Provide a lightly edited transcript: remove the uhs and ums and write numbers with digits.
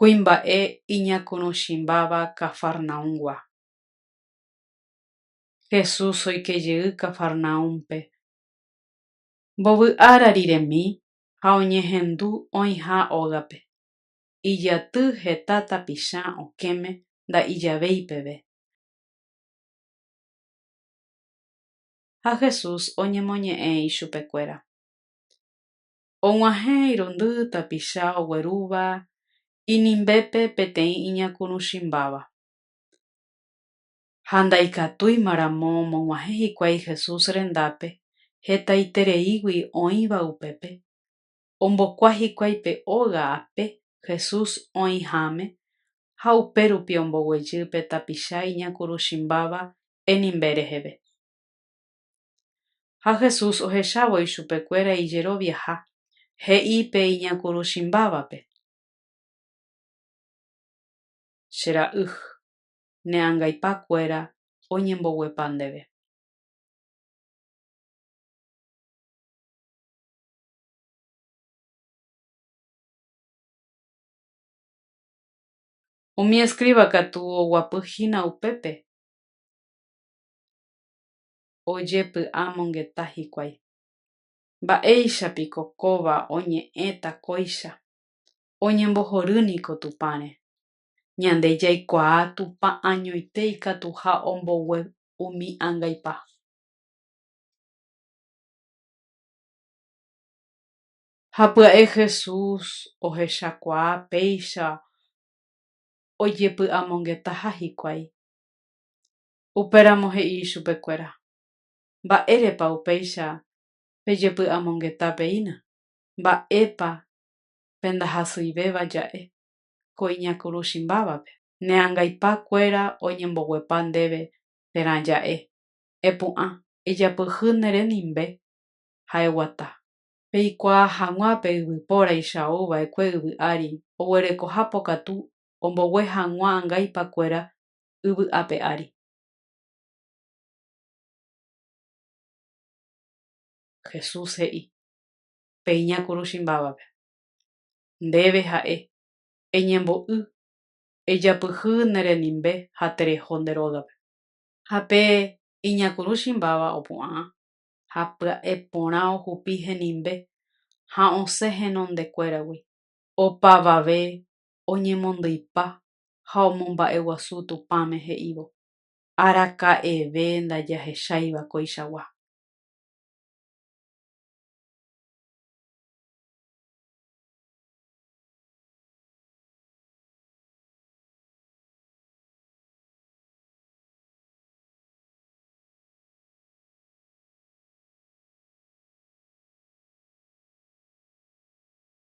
Kuimba'e iñakuruchĩmbáva Cafarnaúmgua. Jesús oikejey Cafarnaúmpe. Mbovy ára riremi ha oñehendu oĩha ógape. Ijaty heta tapicha okẽme nda'ijavéi peve. Ha Jesús oñemoñe'ẽ ichupekuéra. Og̃uahẽ irundy tapicha oguerúva inimbépe peteĩ iñakuruchĩmbáva. Ha ndaikatúimaramo omog̃uahẽ hikuái Jesús rendápe hetaitereígui oĩva upépe, ombokua hikuái pe óga ape Jesús oĩháme ha upérupi omboguejy pe tapicha iñakuruchĩmbáva enimbe reheve. Ha Jesús ohechávo ichupekuéra ijeroviaha, he'i pe iñakuruchĩmbávape: Che ra'y, ne angaipakuéra oñemboguepa ndéve. Umi escriba katu oguapyhína upépe ojepy'amongeta hikuái. Mba'éichapiko kóva oñe'ẽta kóicha, oñembohorýniko Tupãre. Ñande jaikuaa Tupã añoite ikatuha ombogue umi angaipa. Ha pya'e Jesús ohechakuaa péicha ojepy'amongetaha hikuái. Upéramo he'i ichupekuéra: Mba'érepa upéicha pejepy'amongetapeína? Mba'épa pe ndahasyivéva ja'e ko iñakuruchĩmbávape: Ne angaipakuéra oñemboguepa ndéve térã ja'e: Epu'ã, ejapyhy ne renimbe ha eguata. Peikuaa hag̃ua pe yvypóraicha ouva'ekue yvy ári oguerekoha pokatu ombogue hag̃ua angaipakuéra yvy ape ári. Jesús he'i pe iñakuruchĩmbávape: Ndéve ha'e, eñembo'y, ejapyhy ne renimbe ha tereho nde rógape. Ha pe iñakuruchĩmbáva opu'ã ha pya'e porã ohupi henimbe ha osẽ henondekuéragui. Opavave oñemondyipa ha omomba'eguasu Tupãme he'ívo: Araka'eve ndajahecháiva koichagua.